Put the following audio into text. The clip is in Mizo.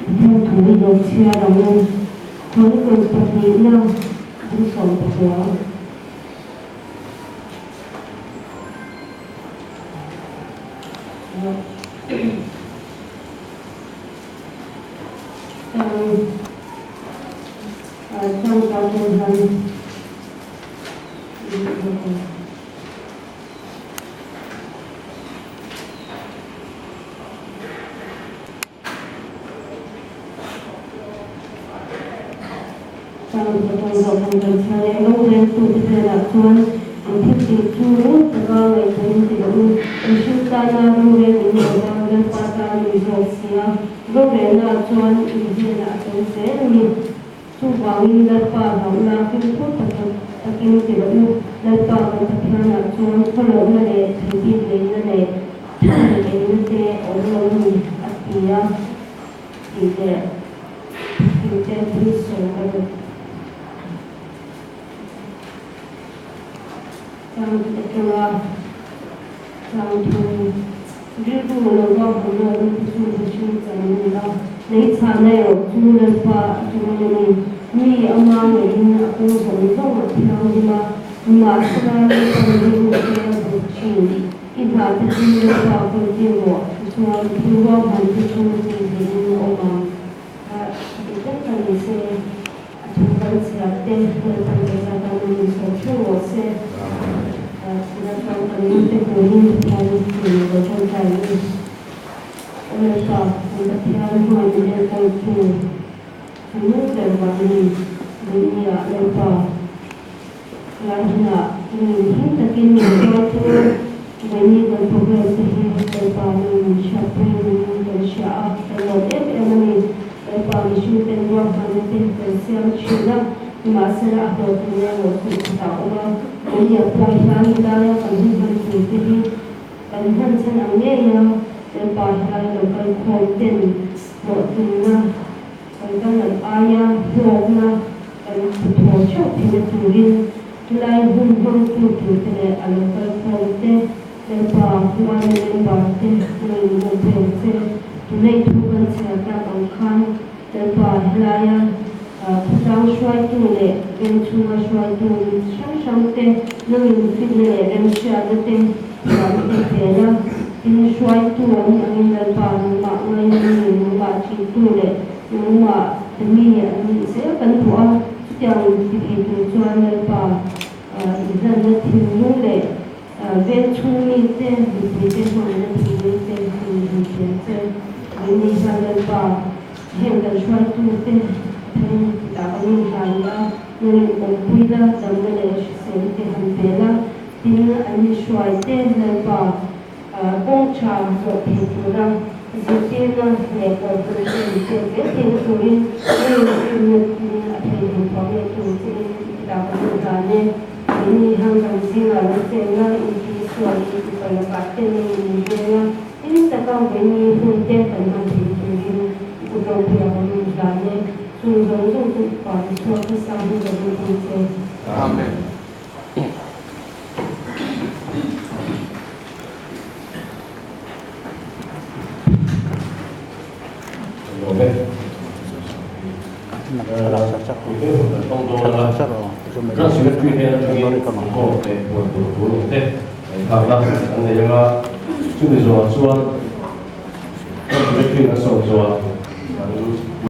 Pathian thu hi lo chhiar ang u. Chronicles pahnihna bung 19. Chang chang hian Chang ka tawn zawh kan kan chhiar leh roreltute hnenah chuan an thil tih chu reng taka ngaihtuahin ti loh u. Mihring tana rorel in lo va, Lalpa tan in zawk si a, rorelnaah chuan in hnenah a tel zel a ni. Chuvangin Lalpa hlauhna fimkhur takin ti loh u. Lalpa kan Pathianah chuan khawlohna leh theibik neihna leh thil neihna te a awm lo a ni, a ti a tih leh thinte thil sawi a ni. Chang atanga chang thum rilru lo ruahmanna awm te chu mihring chan a ni a, leichhahna erawh chu Lalpa atangin a ni. Mi ama ngeiin a kawng zawng zawng a thianghlim a, nimahsela Lalpan rilru te a zuk thin. I hna te chu Lalpa kawltir rawh, tichuan thil ruahman te chu tih theihin a awm ang. Kha dik vek ka ni se, a thu kan chhiar te Lalpan ka zat a min sawm theuh rawh se. Chhuna chuan kan nu te hmuhin Pathian min lo tawngtai ni. Aw Lalpa, kan Pathian hmangaih min enkawltu, chu nu ber vang ni, Duhniah Lalpa. Lai hunah min him takin min hruaitu Vawini kan program te hi Lalpa nung min hriatpui niin kan hria a, kan lawm em em a ni. Lalpa mihring ten ruahmanna te kan siam thin a, nimahsela a hlawhtlinna erawh chu i khatah a awm a. Vawini ah pawh hian helaia kan hun hman tur te hi kan hman chhan ang ngei a, Lalpa helai lo kal khawm ten hlawhtlinna Kan kal loh aia hlawkna kan hmu thaw theuh theihna turin helai hun hmangtu turte leh a lo kal khawm te, Lalpa huaina member te hmangin min awm phei ang che. Tunei thu kan chhiar tak ang khan Lalpa helaia khawtlang hruaitu leh veng chhunga hruaitu mi chi hrang hrang te nangin fitna leh remhriatna te thiamna te pen a, tin hruaitu an nih angin Lalpa nangmah ngaina mi, nangmah ṭihtu leh nangmah mi an nih zel kan duh a. Chutiang ti thei tur chuan Lalpa inhlanna thinlung leh veng chhung mite, mipuite hmangaihna thinlung te min han hria che. Keini hian Lalpa heng kan hruaitute pheng tah kan inhlan a, nangin awmpui la, damna leh hriselna te han pe la, tin an inhruaite Lalpa Kawng tha zawh thei tura zirtirna leh kawrhmun te min pek zel theihna turin ngei rinna tin a thei thei thuam leh tur chein i ti tak a hmu dan e. Keini hang kan zingah lo chenna inti sual inti pa lakah te nang in min veng a, hlim taka vawiini hun te kan hman theih turin i kut ropuiah kan in hlan e. Chung zawng zawng chu upa Isua Krista hming ka rinpui che. Amen. Chumi zawhah chuan Secretary a sawm zawhah kan.